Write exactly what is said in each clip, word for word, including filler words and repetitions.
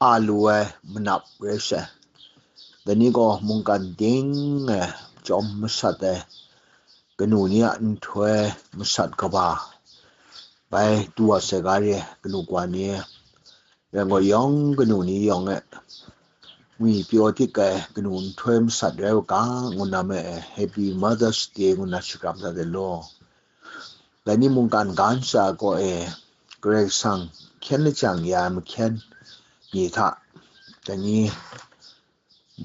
a lu ai manap rai sai. Dai ni gaw mungkan ding e chyawm masat ai kanu ni a nhtoi masat kaba bai du wa sai ga re, kanu kawa ni. Rai gaw yawng kanu ni yawng e ngwi pyaw dik ai kanu nhtoi masat rai u ga, ngu na me e, Happy Mother's Day ngu na shakram dat ai law. Dai ni mungkan ga ntsa kaw e Karai Kasang hkyen lajang ya ai mahkyen ni hta, dai ni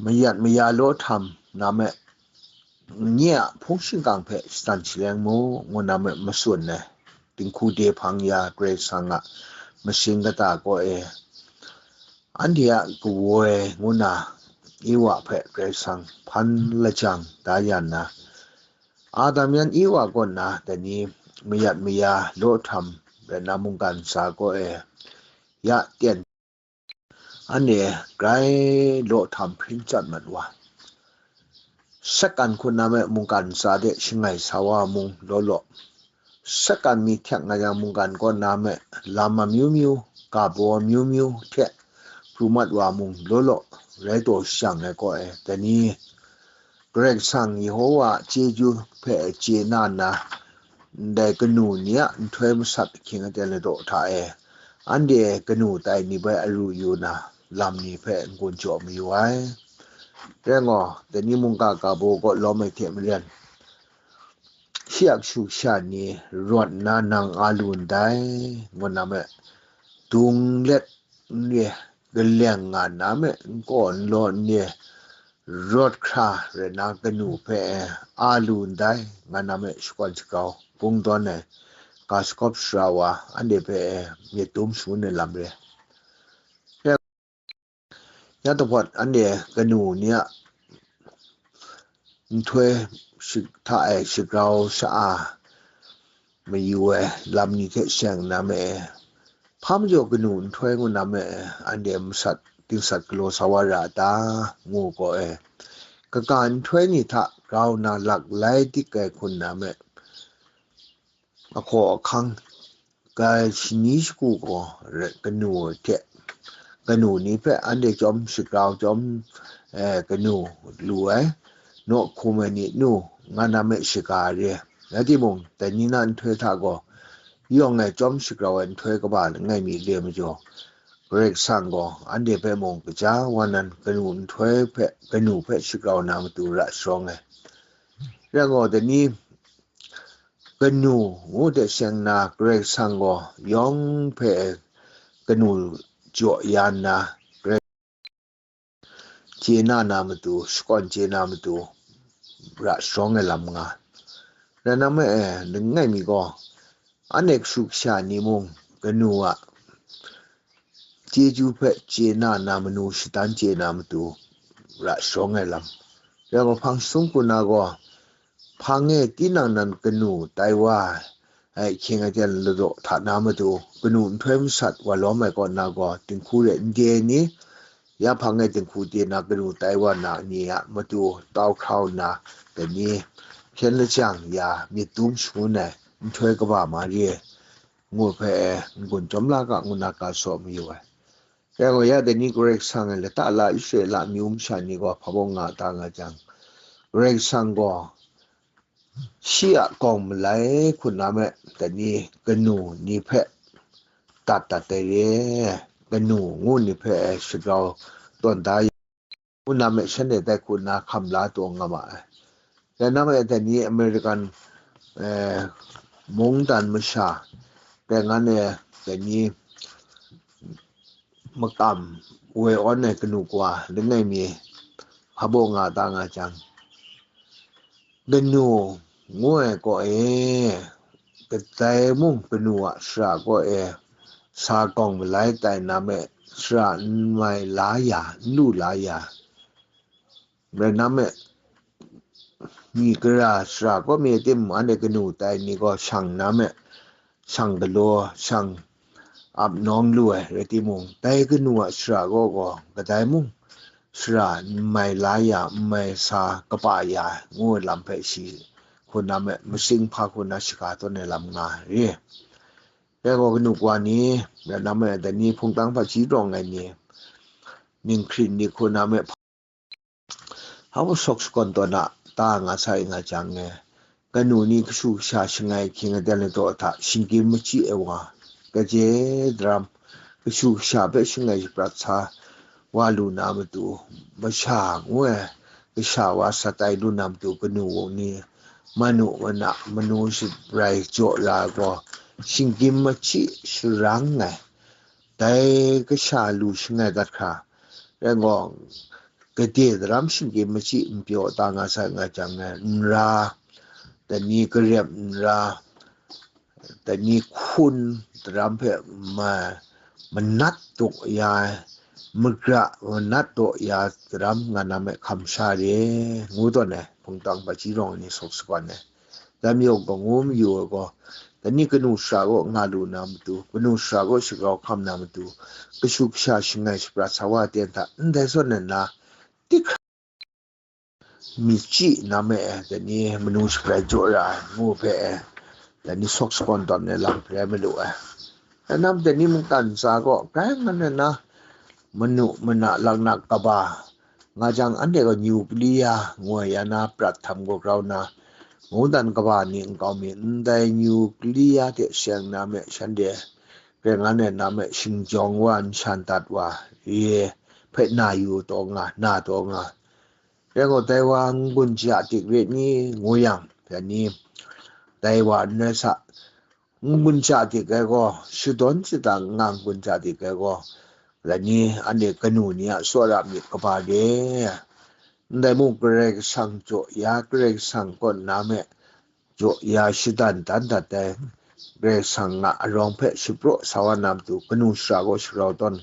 mayat maya law htam na me, nye a hpung shingkang hpe shadan shaleng mu, ngu na me matsun ai dinghku de hpang ya Karai Kasang a masing kata kaw e, anhte a kawa e ngu na Ewa hpe Karai Kasang hpan lajang da ya nna, Adam yan Ewa kaw na dai ni mayat maya law htam rai na mungkan ntsa kaw e ya ten anhte grai law htam hpring chyat mat wa. Sekan hku na me mungkan ntsa de shangai sa wa mung law law, sekan mi htek nga yang mungkan kaw na me lam amyu myu, ga baw amyu myu hte pru mat wa mung law law, rai taw shang ai kaw e, dai ni Karai Kasang Yehova a chyeju hpe chye na nna, ndai kanu ni a nhtoi masat ahkying aten ladaw hta e, anhte kanu tai ni bai aru yu na lam ni hpe n-gun jaw mayu ai. Rai gaw, dai ni mungga ga baw kaw lawm ai hte maren, shi a kashu kasha ni rawt nna nang a lu ndai, ngu na me, dung let n re, kaleng nga na me, n kaw n law n re, rawt hkra rai na kanu hpe a lu ndai, nga na me, shakawn shagrau bung dawn ai, ga shakawp sara wa, anhte hpe myit dum shangun ai lam re. Ya dapawt anhte kanu ni a nhtoi shik-, hta e shagrau sha-a mayu ai lam ni hte seng na me e, hpa majaw kanu nhtoi ngu na me e, anhte masat dingsat galaw sa wa ra a ta, ngu gaw e, kaga nhtoi ni hta grau na lak lai dik ai hku na me, ahkaw ahkang, ga shani shagu gaw re-, kanu hte, kanu ni hpe anhte chyawm shagrau chyawm, eh, kanu lu ai, naw hkum ai ni nu, nga na me shaga re. Rai timung, dai ni na nhtoi hta gaw, yawng ai chyawm shagrau ai nhtoi kaba langai mi le majaw, Karai Kasang gaw anhte hpe mung kaja wa nan kanu nhtoi hpe, kanu hpe shagrau na matu ra sharawng ai. Rai gaw, dai ni kanu ngu de seng na Karai Kasang gaw yawng hpe kanu jaw ya nna, Karai chye na na matu, shakawn chye na matu, ra sharawng ai lam nga. Rai na me e, langai mi gaw, anhte kashu kasha ni mung kanu a chyeju hpe chye na na manu shadan chye na matu, ra sharawng ai lam. Rai gaw, hpang sung hku na gaw, hpang e tinang nan kanu tai wa ai ahkying aten ladaw hta na matu, kanu nhtoi masat wa lawm ai kaw na gaw, dinghku re ndai ni, ya hpang e dinghku de na kanu tai wa na ni a matu tau hkrau nna, dai ni hpyen lajang ya myit dum shangun ai nhtoi kaba mari ai, ngu hpe n-gun chyawm la ga ngu na ga saw mayu ai. Rai gaw, ya dai ni Karai Kasang e lata la Israela amyu masha ni gaw hpa bawng nga ta nga jang, Karai Kasang gaw shi a gawng malai hku na me, dai ni kanu ni hpe dat dat ai re, kanu ngu ni hpe shagrau tawn da ya, ngu na me shanhte dai hku na hkam la taw nga ma ai. Rai na me, dai ni American, eh, mungdan masha, dai ngan e, dai ni makam woi awn ai kanu kawa langai mi hpa bawng nga ta nga jang, kanu ngu ai kaw e, kadai mung kanu a shara kaw e sa gawng malai tai na me, shara n mai la ya, n lu la ya, rai na me, myi gara shara kaw mi a timung, anhte kanu tai ni gaw shang na me, shang galaw, shang ap nawng lu ai rai timung, dai kanu a shara kaw gaw kadai mung shara n mai la ya, n mai sa kapa ya, ngu ai lam hpe shi hku na me, masing hpa hku na shaga tawn ai lam nga re. Rai gaw, kanu kawa ni, rai na me, dai ni hpungtang hpaji rawng ai ni, ning hkrin ni hku na me, hpa sawk shakawn tawn a ta nga sai nga jang e, kanu ni kashu kasha shangai hkying aten ladaw hta shinggyim machyi ai wa, kaje daram kashu kasha hpe shangai shaprat sa wa lu na matu, masha ngu ai kasha wa sa tai lu na matu kanu wung ni, manu mana manu shabrai jaw ra ai gaw, shinggyim machyi sharang ai, dai kasha lu shangai dat hkra, rai gaw, gade daram shinggyim machyi n pyaw ta nga sai nga jang e, n ra, dai ni garep n ra, dai ni hkun daram hpe ma-, manat daw ya ai, magra manat daw ya ai daram nga na me hkam sha re, ngu tawn ai, hpung tang hpaji rawng ai ni sawk shakawn ai. Dai majaw gaw ngu mayu ai gaw, dai ni kanu sara kaw nga lu na matu, kanu sara kaw shagrau hkam na matu, kashu kasha shangai shaprat sa wa ten hta, ndai zawn na na, tik hkra machyi na me e, dai ni manu shabrai jaw ra ai ngu hpe e, dai ni sawk shakawn tawn ai lam hpe rai malu ai. Rai nna, dai ni mungkan ntsa gaw grai ngan ai na, manu mana laknak kaba nga jang, anhte gaw nuclear ngu ai ya na prat htam gaw grau na, mungdan kaba ni nkau mi ndai nuclear hte seng na me shanhte rai ngan ai na me shingjawng wa, nshan dat wa, re hpe na yu taw nga, na taw nga. Rai gaw, dai wa n-gun ja dik re ni ngu yang, dai ni, dai wa n rai sa, n-gun ja dik ai gaw, shadawn shada n nga n-gun ja dik ai gaw, dai ni, anhte kanu ni a tsawra myit kaba re. Ndai mung Karai Kasang jaw ya, Karai Kasang kaw nna me jaw ya shadan dan dat ai, Karai Kasang a arawng hpe shapraw sa wa na matu, kanu sara gaw shagrau tawn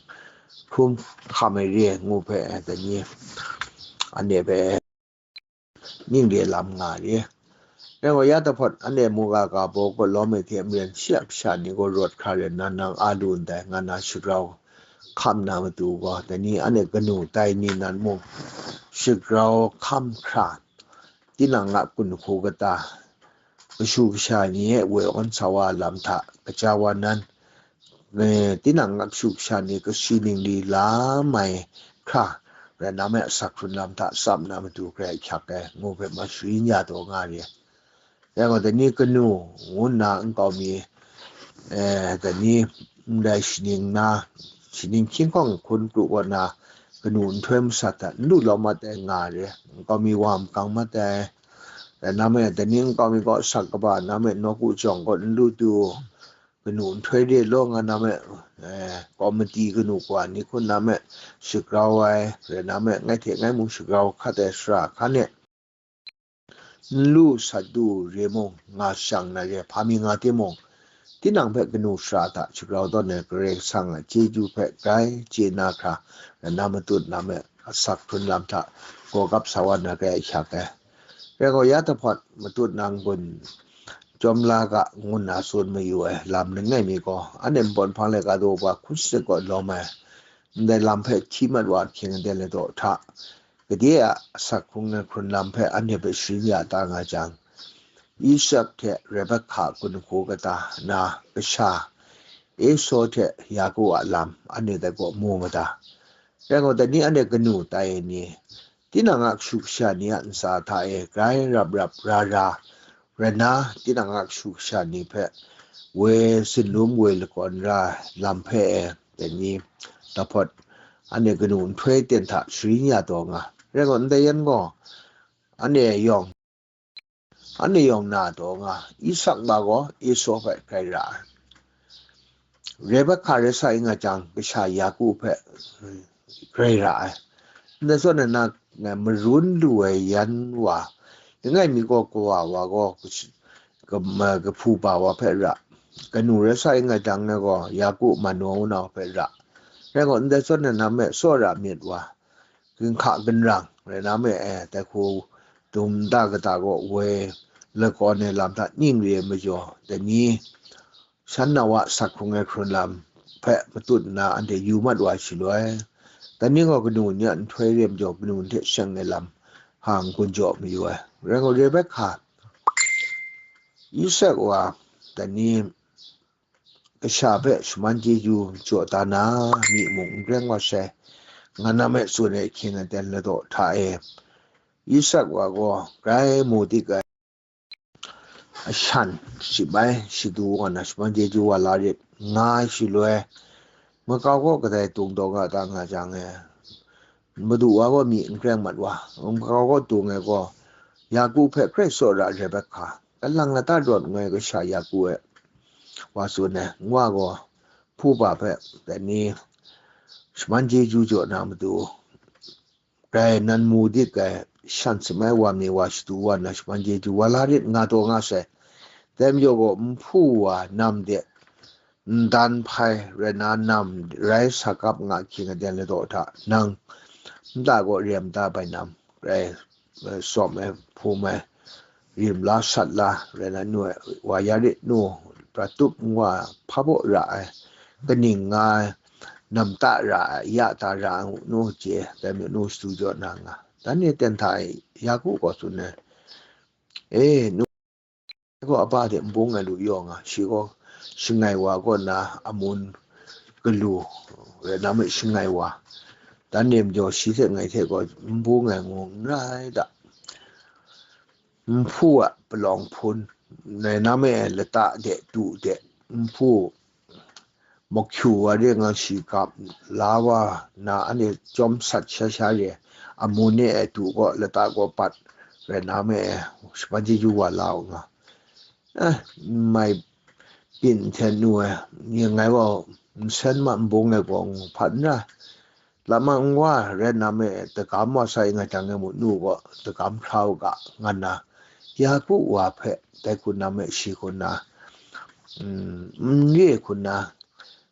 hkrum hkam ai re, ngu hpe, dai ni, anhte hpe ning re lam nga re. Rai gaw, ya tahpawt anhte mungga ga baw kaw lawm ai hte maren shi a kasha ni gaw rawt hkra rai nna, nang a lu ndai nga na shagrau hkam na matu gaw, dai ni anhte kanu tai ni nan mung shagrau hkam hkra, tinang a gun hku kata, kashu kasha ni e woi awn sa wa lam hta, kaja wa nan, eh, tinang a kashu kasha ni kasi ningli la mai hkra, rai nna me asak hkrun lam hta tsap na matu grai ahkyak ai, ngu hpe ma sharin ya taw nga re. Rai gaw, dai ni kanu ngu nna nkau mi, eh, dai ni ndai shaning na, shaning hkying hkawng hkun kru kaw na, kanu nhtoi masat hta n lu lawm mat ai nga re, nkau mi wa makang mat ai. Rai nna me, dai ni nkau mi gaw asak kaba na me nawku jawng gaw n lu du, kanu nhtoi re law nga na me, eh, komiti kanu kawa ni hku na me shagrau ai, rai nna me, ngai hte ngai mung shagrau hkat ai sara hkan e, n lu sat du re mung, nga shang na re, hpa mi nga timung, tinang hpe kanu sara hta shagrau tawn ai Karai Kasang a chyeju hpe grai chye na hkra, rai nna matut na me asak hkrun lam hta gaw gap sa wa na grai ahkyak ai. Rai gaw, ya tahpawt matut na n-gun chyawm la ga, ngu nna tsun mayu ai lam langai mi gaw, anhte npawt nhpang laika daw wa hkun shachyip kaw lawm ai, ndai lam hpe hti mat wa ahkying aten ladaw hta, gade a asak hkrung ai hkrun lam hpe anhte hpe sharin ya ta nga jang, Isak hte Rebekah gun hku kata na kasha, Esau hte Yaku a lam anhte dai gaw mu mada. Rai gaw, dai ni anhte kanu tai ai ni, tinang a kashu kasha ni a ntsa hta e grai rap rap ra ra, rai nna, tinang a kashu kasha ni hpe woi sinlum woi lakawn ra lam hpe e, dai ni, tahpawt anhte kanu nhtoi ten hta sharin ya taw nga. Rai gaw, ndai yan gaw, anhte yawng, anhte yawng na taw nga, Isak ma gaw Esau hpe grai ra ai. Rebekah rai sa i nga jang, kasha Yaku hpe grai ra ai. Ndai zawn na, na, marun lu ai yan wa, langai mi gaw kawa wa gaw, kash-, kam-, kahpu ba wa hpe ra, kanu rai sa i nga jang na gaw, Yaku manu nau hpe ra. Rai gaw, ndai zawn na, na me tsawra myit wa, ginhka ginrang rai na me e, dai hku dum da kata gaw woi lakawn ai lam hta ning re ai majaw, dai ni, shan na wa asak hkrung ai hkrun lam hpe matut nna anhte yu mat wa ai shaloi, dai ni gaw kanu ni a nhtoi re ai majaw, kanu ni hte sheng ai lam hpa n-gun jaw mayu ai. Rai gaw, Rebekah, Isak wa, dai ni, kasha hpe shaman chyeju jaw da na, myi mung n reng wa sai, nga na me tsun e hkying aten ladaw hta e, Isak wa gaw grai mu dik ai ashan shabai shadu wa na shaman chyeju wa la rit nga ai shaloi, makau kaw kadai tung taw nga ta nga jang e, Madu wa gaw myi n kreng mat wa, makau kaw tung e gaw, Yaku hpe hkrai tsawra Rebekah, kalang lata rawt ngoi kasha Yaku e wa tsun ai, nwa gaw hpuba hpe dai ni shaman chyeju jaw na matu, grai nan mu dik ai shan shamai wa mi wa shadu wa na shaman chyeju wa la rit nga taw nga sai. Dai majaw gaw, nhpu wa nam de ndan hpai rai na nam rai sa kap nga hkying aten ladaw hta, nang nta gaw rem da bai nam rai, eh, sawm ai, hpum ai, rim la, sat la, rai na nu ai, wa ya rit nu, prat tup nwa hpa baw ra ai, kaning nga ai, namta ra ai, ya ta ra ai, nu chye, dai mi nu shadu jaw na nga. Dan ni ten hta e, Yaku gaw tsun ai, e, nu gaw apa de nbung ai lu yaw nga, shi gaw shangai wa kaw na amun galu, rai na me shangai wa, dan nem jaw shi hte ngai hte gaw nbung ai ngu n rai da. Nhpu a palawng hpun, rai na me lata de, tu de, nhpu mahkyu wa de nga shi kap la wa na, anhte chyawm sat sha sha re, amun e ai tu gaw, lata gaw pat, rai na me e, shapan chyeju wa la u nga. Eh, mai byin hte nu e, ning ngai gaw nsen ma nbung e gaw ngu hpat n ra. Lama n wa rai na me, dagam wa sa i nga jang e mu nu gaw, dagam hkra u ga, nga nna, Yaku wa hpe dai hku na me shi hku na, mm, n re hku na,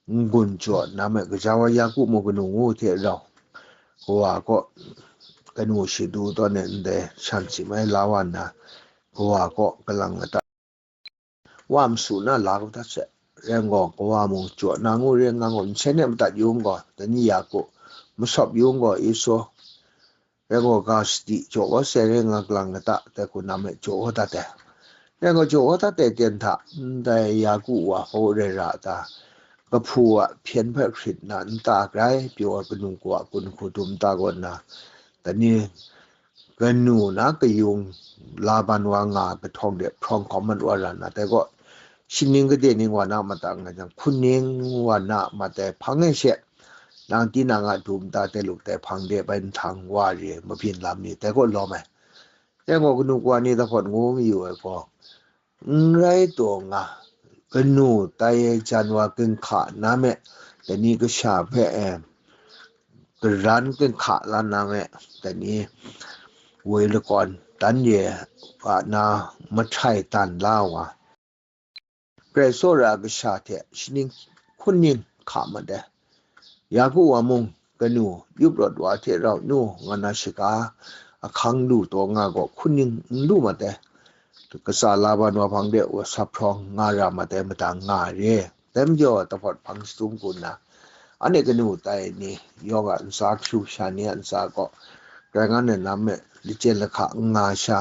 n-gun jaw na me, gaja wa Yaku mu kanu ngu hte rau, kawa kaw kanu shadu tawn e ndai shan si mai la wa nna, kawa kaw kalang lata wa masu na la kau dat se. Rai gaw, kawa mung jaw na ngu re nga gaw, nsen e madat yung gaw, dai ni Yaku, masawp yung gaw, Esau, rai gaw, ga sadi jaw kau se re nga kalang lata, dai hku na me jaw kau dat ai. Rai gaw, jaw kau dat ai ten hta, ndai Yaku wa hpaw rai ra ta, kahpu a hpyen hpe hkrit na nta grai pyaw ai kanu kawa kun hku dum ta kaw nna, dai ni kanu na kayung Laban wa nga kahtawng de hprawng hkawm mat wa ra na, dai gaw, shining kade ning wa na mata nga jang, hkuning wa na mata hpang e she, nang tinang a dum ta de lup dai hpang de bai nhtang wa re mabyin lam ni, dai gaw lawm ai. Dai gaw, kanu kawa ni dahpawt ngu mayu ai gaw, n rai taw nga, kanu tai ai jan wa ginhka na me, dai ni kasha hpe e, karan ginhka la na me, dai ni woi lakawn dan ye a na mahtai dan la wa, grai tsawra kasha hte shaning hkuning hka mat ai. Yaku wa mung, kanu yup rawt wa hte rau nu nga na shaga ahkang lu taw nga gaw, hkuning n lu mat ai. Katsa Laban wa hpang de wa sa hprawng nga ra mat ai, madang nga re. Dai majaw, dahpawt hpang shadum hku nna, anhte kanu tai ni yawng a ntsa hkyu sha ni a ntsa gaw, grai nga na nam e, lachyen lahka n nga sha,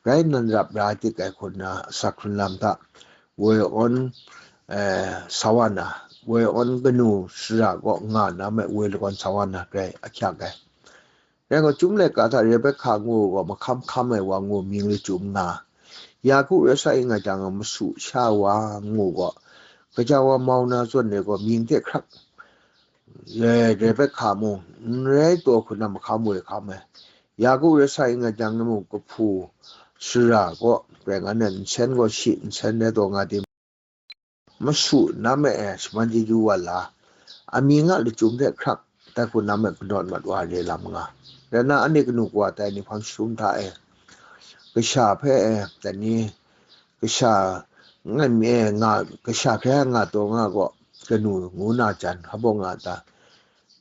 grai nan rap ra dik ai hku nna, asak hkrun lam hta, woi awn, eh, sa wa na, woi awn kanu sara kaw nga na me, woi lakawn sa wa na, grai ahkyak ai. Rai gaw, chyum laika hta Rebekah ngu gaw, mahkam hkam ai wa ngu mying lachyum nga, Yaku rai sa i nga jang, masu sha wa ngu gaw, kaja wa mau na zawn e gaw, mying hte hkrak, eh, Rebekah mung n rai taw hku na mahkam woi hkam ai. Yaku rai sa i nga jang, mung kahpu sara kaw, grai nga na nsen gaw shi nsen rai taw nga tim, masu na me e, shaman chyeju wa la, amying a lachyum hte hkrak, dai hku na me kanawn mat wa re lam nga. Rai na, anhte kanu kawa tai ni hpang shadum hta e, kasha hpe e, dai ni, kasha ngai mi e nga, kasha hkrai nga taw nga gaw, kanu ngu na jan hpa baw nga ta,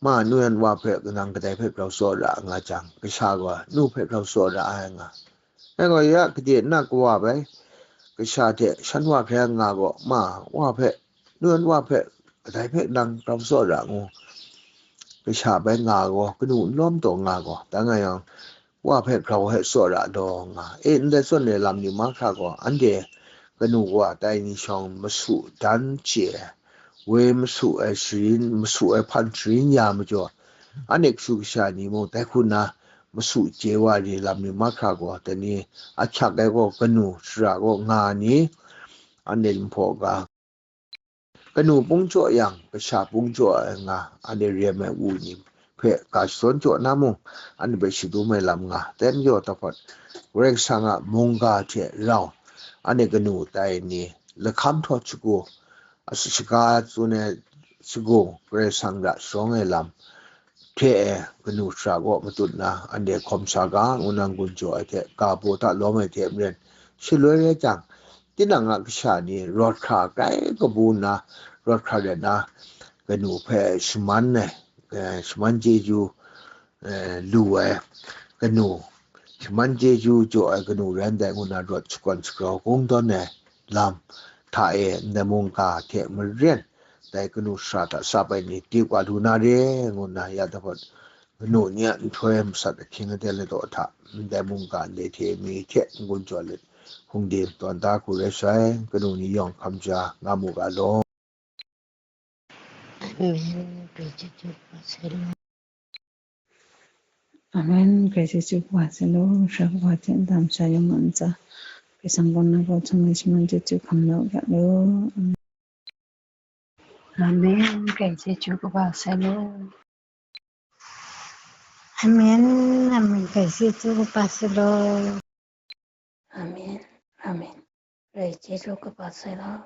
ma, nu yan wa hpe nang kadai hpe grau tsawra nga jang, kasha gaw nu hpe grau tsawra ai nga. Dai gaw, ya kade na kawa bai, kasha hte shan wa hkrai nga gaw, ma, wa hpe, nu yan wa hpe, kadai hpe nang grau tsawra ngu, kasha bai nga gaw, kanu n lawm taw nga gaw, dai nga yang, wa hpe grau hpe tsawra daw nga, e, ndai zawn e lam ni mahkra gaw, anhte kanu kawa tai ni shawng masu dan chye ai, woi masu ai sharin, masu ai hpan sharin ya majaw, Anhte kashu kasha ni mung dai hku na masu chye wa re lam ni mahkra gaw, dai ni ahkyak ai gaw kanu shara gaw nga ni, anhte nhpaw ga, kanu pung jaw yang, kasha pung jaw ai nga, anhte rem ai wu ni hpe ga shadawn jaw na mung, anhte hpe shadum ai lam nga, dai majaw tahpawt, Karai Kasang a mungga hte rau, anhte kanu tai ni lahkam htawt shagu, a shaga tsun ai shagu, Karai Kasang hta sharawng ai lam hte e, kanu shara kaw matut na, anhte hkawm sa ga, ngu nang gun jaw ai hte, ga baw hta lawm ai hte maren, shaloi rai jang, tinang a kasha ni rawt hkra grai kabu nna, rawt hkra rai nna, kanu hpe shaman ai, eh, shaman chyeju, eh, lu ai, kanu shaman chyeju jaw ai kanu rai ndai, ngu nna rawt shakawn shagrau kungdawn ai lam hta e, ndai mungga hte maren, dai kanu shara hta sap ai ni di wa lu na re, ngu nna ya tahpawt, kanu ni a nhtoi masat ahkying aten ladaw hta, ndai mungga ndai hte mi hte n-gun jaw let, hpung de tawn da hku rai sai, kanu ni yawng hkam ja nga mu ga law. Amen. Praise you, Lord. Amen. Praise you, Lord. Sha kawa hte ndam sha yawng a ntsa, Karai Kasang gaw na gaw htum ai shaman chyeju hkam la u ga law. Amen. Amen. Praise you, Lord. Amen. Amen. Praise you, Lord. Amen. Amen. Praise you, Lord.